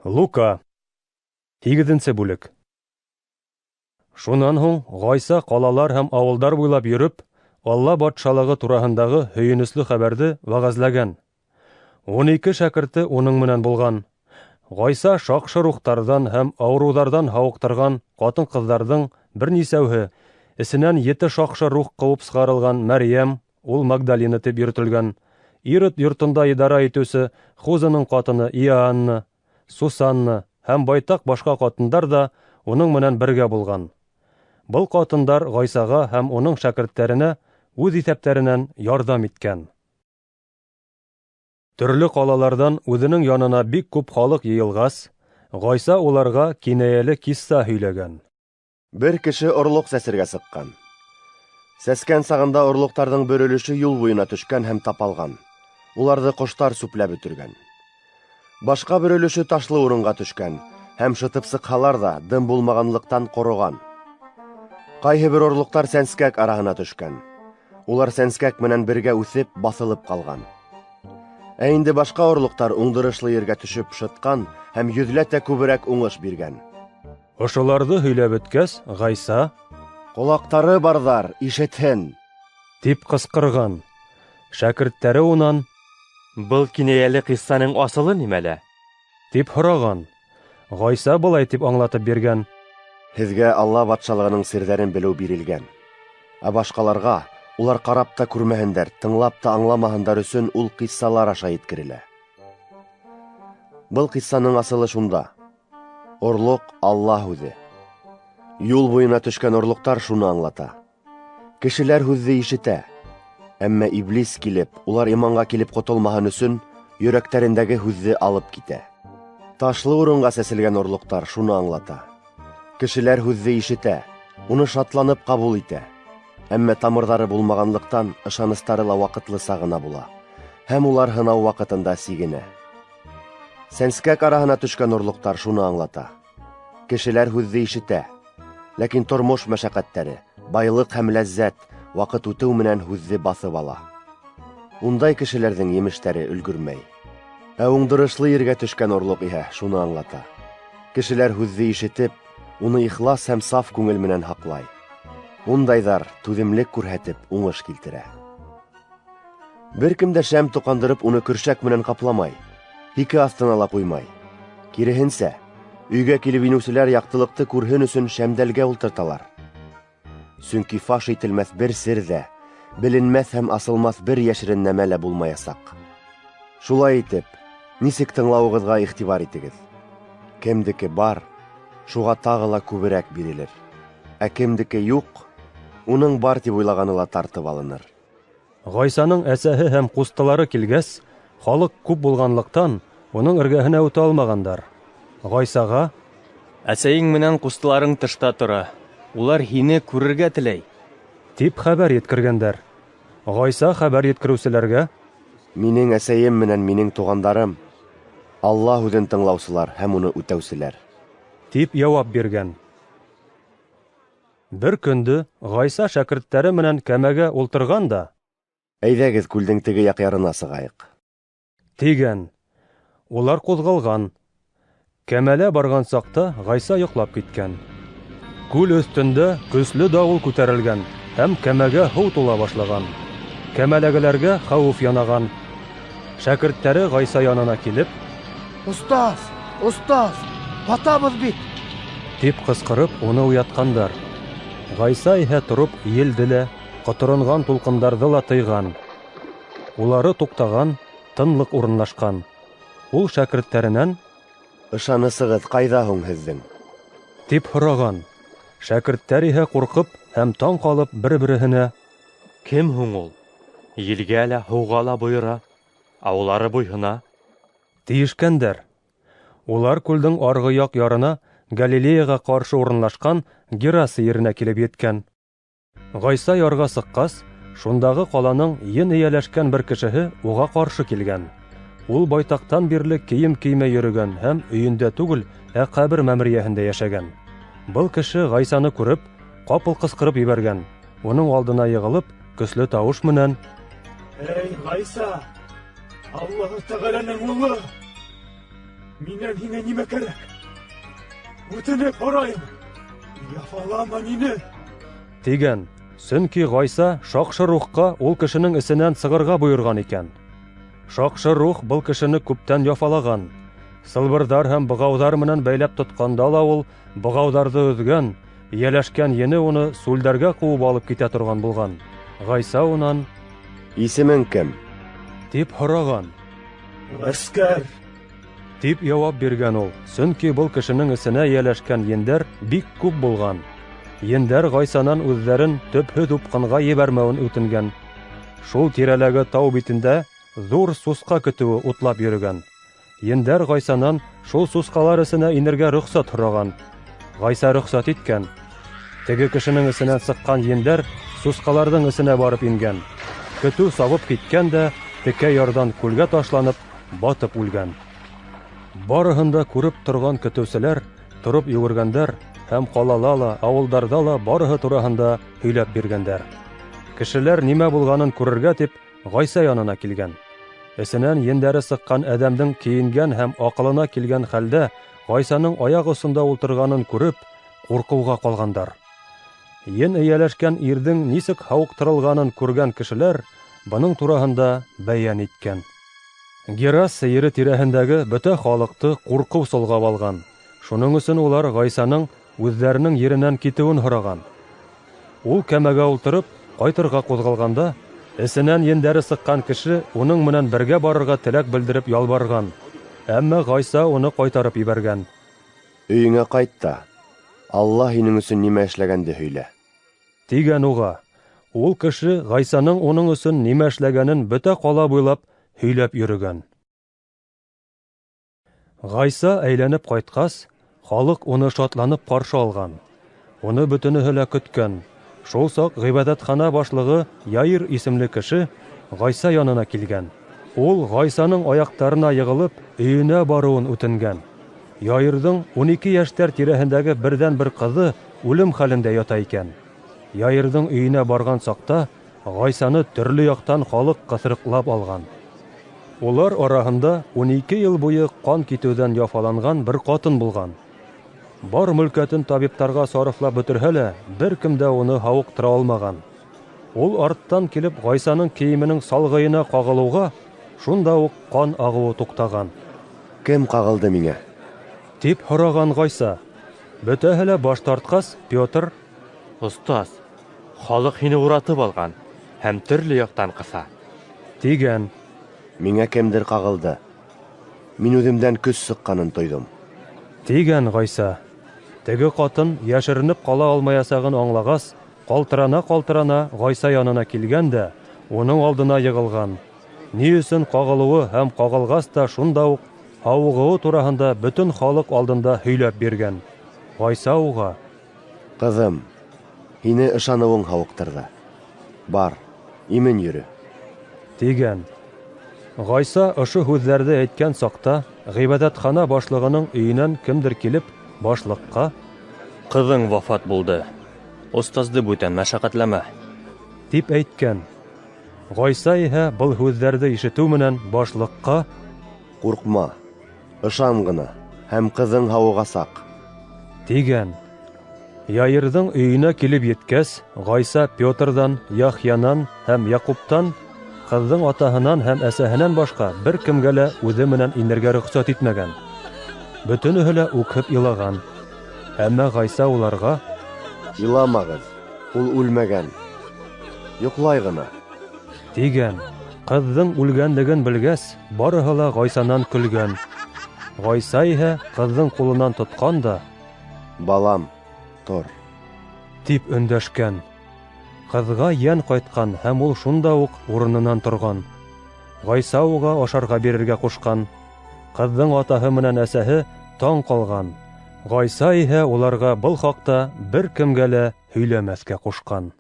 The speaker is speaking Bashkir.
Лука. Һигеҙенсе бүлек. Шунан һуң Ғайса ҡалалар һәм ауылдар буйлап йөрөп, Алла батшалығы тураһындағы һөйөнөслө хәбәрҙе вәғәзләгән. 12 шәкерте уның менән булған. Ғайса шаҡшы рухтарҙан һәм ауырыуҙарҙан һауыҡтырған ҡатын-ҡыҙҙарҙың бер нисәүһе, эсенән 7 шаҡшы рух ҡыуып сығарылған Мәрйәм, ул Магдалина тип йөрөтөлгән, Ирод йортонда идара итеүсе Хузаның ҡатыны Иоанна, Сусанна һәм байтаҡ башҡа ҡатындар ҙа уның менән бергә булған. Был ҡатындар Ғайсаға һәм уның шәкерттәренә үҙ иҫәптәренән ярҙам иткән. Төрлө ҡалаларҙан үҙенең янына бик күп халыҡ йыйылғас, Ғайса уларға кинәйәле кисса һөйләгән. Бер кеше орлоҡ сәсергә сыҡҡан. Сәскән сағында орлоҡтарҙың бер өлөшө юл буйына төшкән һәм тапалған. Уларҙы ҡоштар сүпләп бөтөргән. Башҡа бер өлөшө ташлы урынға төшкән һәм шытып сыҡһалар ҙа дым булмағанлыҡтан ҡороған. Ҡайһы бер орлоҡтар сәнскәк араһына төшкән. Улар сәнскәк менән бергә үҫеп, баҫылып ҡалған. Ә инде башҡа орлоҡтар уңдырышлы ергә төшөп шытҡан һәм йөҙләтә күберәк уңыш биргән. Ошоларҙы һөйләп бөткәс, Ғайса: "Ҡолаҡтары барҙар, ишетһен!" тип ҡысҡырған. Шәкерттәре унан: "Был кинәйәле ҡиссаның асылы нимәлә?" тип һораған. Ғайса былай тип аңлатып биргән: "Һеҙгә Алла батшалығының серҙәрен белеү бирелгән. Ә башҡаларға, улар ҡарап та күрмәһендәр, тыңлап та аңламаһындар өсөн ул ҡиссалар аша еткерелә. Был ҡиссаның асылы шунда: орлоҡ Алла һүҙе. Юл буйына төшкән орлоҡтар шуны аңлата. Кешеләр һүҙҙе ишетә, әммә иблис килеп, улар иманға килеп ҡотолмаһын өсөн йөрәктәрендәге һүҙҙе алып китә. Ташлы урынға сәселгән орлоҡтар шуны аңлата. Кешеләр һүҙҙе ишетә, уны шатланып ҡабул итә. Әммә тамырҙары булмағанлыҡтан ышаныстары ла ваҡытлыса ғына була, һәм улар һынау ваҡытында сигенә. Сәнскәк араһына төшкән орлоҡтар шуны аңлата. Кешеләр һүҙҙе ишетә, ләкин тормош мәшәҡәттәре, байлыҡ һәм ләззәт ваҡыт үтеү менән һүҙҙе баҫып ала. Ундай кешеләрҙең емештәре өлгөрмәй. Ә уңдырышлы ергә төшкән орлоҡ иһә шуны аңлата. Кешеләр һүҙҙе ишетеп, уны ихлас һәм саф күңел менән һаҡлай. Ундайҙар түҙемлек күрһәтеп уңыш килтерә. Бер кем дә шәм тоҡандырып уны көршәк менән ҡапламай, һике аҫтына ла ҡуймай. Киреһенсә, өйгә килеп инеүселәр яҡтылыҡты күрһен өсөн шәмдәлгә ултырталар. Сөнки фаш ителмәҫ бер сер ҙә, беленмәҫ һәм асылмаҫ бер йәшерен нәмә лә булмаясаҡ. Шулай итеп, нисек тыңлауығыҙға иғтибар итегеҙ. Кемдеке бар, шуға тағы ла күберәк бирелер. Ә кемдеке юҡ, уның бар тип уйлағаны ла тартып алыныр. Ғайсаның әсәһе һәм ҡустылары килгәс, халыҡ күп булғанлыҡтан, уның эргәһенә үтә алмағандар. Ғайсаға: "Әсәйең менән ҡустыларың тышта тора. Улар һине күрергә теләй", тип хәбәр еткергәндәр. Ғайса хәбәр еткереүселәргә: "Минең әсәйем менән минең туғандарым Алла һүҙен тыңлаусылар һәм уны үтәүселәр", тип яуап биргән. Бер көндө Ғайса шәкерттәре менән кәмәгә ултырған да: "Әйҙәгеҙ күлдең теге яҡ ярына сығайыҡ", тигән. Улар ҡуҙғалған. Кәмәлә барған саҡта Ғайса йоҡлап киткән. Күл өҫтөндә көслө дауыл күтәрелгән һәм кәмәгә һыу тула башлаған. Кәмәләгеләргә хәүеф янаған. Шәкерттәре Ғайса янына килеп: "Остаз, остаз, батабыҙ бит!" тип ҡысҡырып уны уятҡандар. Ғайса иһә тороп елде лә, ҡоторонған тулҡындарҙы ла тыйған. Улары туҡтаған, тынлыҡ урынлашҡан. Ул шәкерттәренән: "Ышанысығыҙ ҡайҙа һуң һеҙҙең?" тип һораған. Шәкерттәр иһә ҡурҡып һәм таң ҡалып бер-береһенә: "Кем һуң ул? Елгә лә, һыуға ла бойора, ә улары буйһона", тиешкәндәр. Улар күлдең арғы яҡ ярына, Галилеяға ҡаршы урынлашҡан Гераса еренә килеп еткән. Ғайса ярға сыҡҡас, шундағы ҡаланың ен эйәләшкән бер кешеһе уға ҡаршы килгән. Ул байтаҡтан бирле кейем кеймәй йөрөгән һәм өйөндә түгел, ә ҡәбер мәмерйәһендә йәшәгән. Был кеше Ғайсаны күреп, ҡапыл ҡысҡырып ебәргән. Уның алдына йығылып, көслө тауыш менән: "Эй, Ғайса, Аллаһы Тәғәләнең улы! Минән һиңә нимә кәрәк? Үтенеп һорайым, яфалама мине. Тигән. Сөнки Гайса шаҡшы рухҡа ул кешенең эсенән сығырға бойорған икән. Шаҡшы рух был кешене күптән яфалаған. Сылбырҙар һәм бығауҙар менән бәйләп тотҡанда ла ул бығауҙарҙы өҙгән, эйәләшкән ене уны сүлдәргә ҡыуып алып китә торған булған. Гайса унан: Исемең кем? Тип һораған. Ғәскәр. Тип яуап биргән ул, сөнки был кешенең эсенә эйәләшкән ендәр бик күп булған. Ендәр Гайсанан үҙҙәрен төпһөҙ упҡынға ебәрмәүен үтенгән. Шул тирәләге тау битендә ҙур сусҡа көтөүе утлап йөрөгән. Ендәр Гайсанан шул сусҡалар эсенә инергә рөхсәт һораған. Гайса рөхсәт иткән. Теге кешенең эсенән сыҡҡан ендәр сусҡаларҙың эсенә барып ингән. Көтөү сабып киткән дә, текә ярҙан күлгә ташланып, батып үлгән. Барыһын да күреп торған көтөүселәр тороп йүгергәндәр һәм ҡалала ла, ауылдарҙа ла барыһы тураһында һөйләп биргәндәр. Кешеләр нимә булғанын күрергә тип Гайса янына килгән. Эсенән ендәре сыҡҡан әҙәмдең кейенгән һәм аҡылына килгән хәлдә Гайсаның аяҡ осонда ултырғанын күреп, ҡурҡыуға ҡалғандар. Ен эйәләшкән ирҙең нисек һауыҡтырылғанын күргән кешеләр бының тураһында бәйән иткән. Гераса ере тирәһендәге бөтә халыҡты ҡурҡыу солғап алған. Шуның өсөн улар Гайсаның үҙҙәренең еренән китеүен һораған. Ул кәмәгә ултырып, ҡайтырға ҡуҙғалғанда, эсенән ендәре сыҡҡан кеше уның менән бергә барырға теләк белдереп ялбарған. Әммә Гайса уны ҡайтарып ебәргән. Өйөңә ҡайт та, Аллаһ һинең өсөн нимә эшләгәнде һөйлә. Тигән уға. Ул кеше Гайсаның уның өсөн нимә эшләгәнен бөтә ҡала буйлап һөйләп йөрөгән. Гайса әйләнеп ҡайтҡас, халыҡ уны шатланып ҡаршы алған. Уны бөтөнөһө лә көткән. Шул саҡ ғибәҙәтхана башлығы Яир исемле кеше Гайса янына килгән. Ул Гайсаның аяҡтарына йығылып, өйөнә барыуын үтенгән. Яирҙың 12 йәштәр тирәһендәге берҙән-бер ҡыҙы үлем хәлендә ята икән. Яирҙың өйөнә барған саҡта Гайсаны төрлө яҡтан халыҡ ҡыҫырыҡлап алған. Улар араһында 12 йыл буйы ҡан китеүҙән яфаланған бер ҡатын булған. Бар мөлкәтен табиптарға сарыфлап бөтөрһә лә, бер кем дә уны һауыҡтыра алмаған. Ул арттан килеп Гайсаның кейеменең салғыйына ҡағылыуға, шунда уҡ ҡан ағыуы туҡтаған. Кем ҡағылды миңә? Тип һораған Гайса. Бөтәһе лә баш тартҡас, Петр: Остаз, халыҡ һине уратып алған һәм төрлө яҡтан ҡыҫа. Тигән. Миңә кемдер ҡағылды. Мин үҙемдән көс сыҡҡанын тойҙом. Тигән Гайса. Теге ҡатын йәшеренеп ҡала алмаясағын аңлағас, ҡалтырана-ҡалтырана Гайса янына килгән дә, уның алдына йығылған. Ни өсөн ҡағылыуы һәм ҡағылғас та шунда уҡ һауығыуы тураһында бөтөн халыҡ алдында һөйләп биргән. Гайса уға: Ҡыҙым, һине ышаныуың һауыҡтырҙы. Бар, имен йөрө. Тигән. Гайса ошо һүҙҙәрҙе әйткән саҡта ғибәҙәтхана башлығының өйөнән кемдер килеп, башлыҡҡа: Ҡыҙың вафат булды. Остазды бүтән мәшәҡәтләмә. Тип әйткән. Гайса иһә был һүҙҙәрҙе ишетеү менән башлыҡҡа: Ҡурҡма, ышан ғына, һәм ҡыҙың һауығасаҡ. Тигән. Яирҙың өйөнә килеп еткәс, Гайса Петрҙан, Яхъянан һәм Яҡуптан, ҡыҙҙың атаһынан һәм әсәһенән башҡа бер кемгә лә үҙе менән инергә рөхсәт итмәгән. Бөтөнөһө лә үкһеп илаған. Әммә Гайса уларға: Иламағыҙ, ул үлмәгән, йоҡлай ғына. Тигән. Ҡыҙҙың үлгәнлеген белгәс, барыһы ла Гайсанан көлгән. Гайса иһә ҡыҙҙың ҡулынан тотҡан да: Балам, тор. Тип өндәшкән. Ҡыҙға йән ҡайтҡан һәм ул шунда уҡ урынынан торған. Гайса уға ашарға бирергә ҡушҡан. Ҡыҙҙың атаһы менән әсәһе таң ҡалған. Гайса иһә уларға был хаҡта бер кемгә лә һөйләмәҫкә ҡушҡан.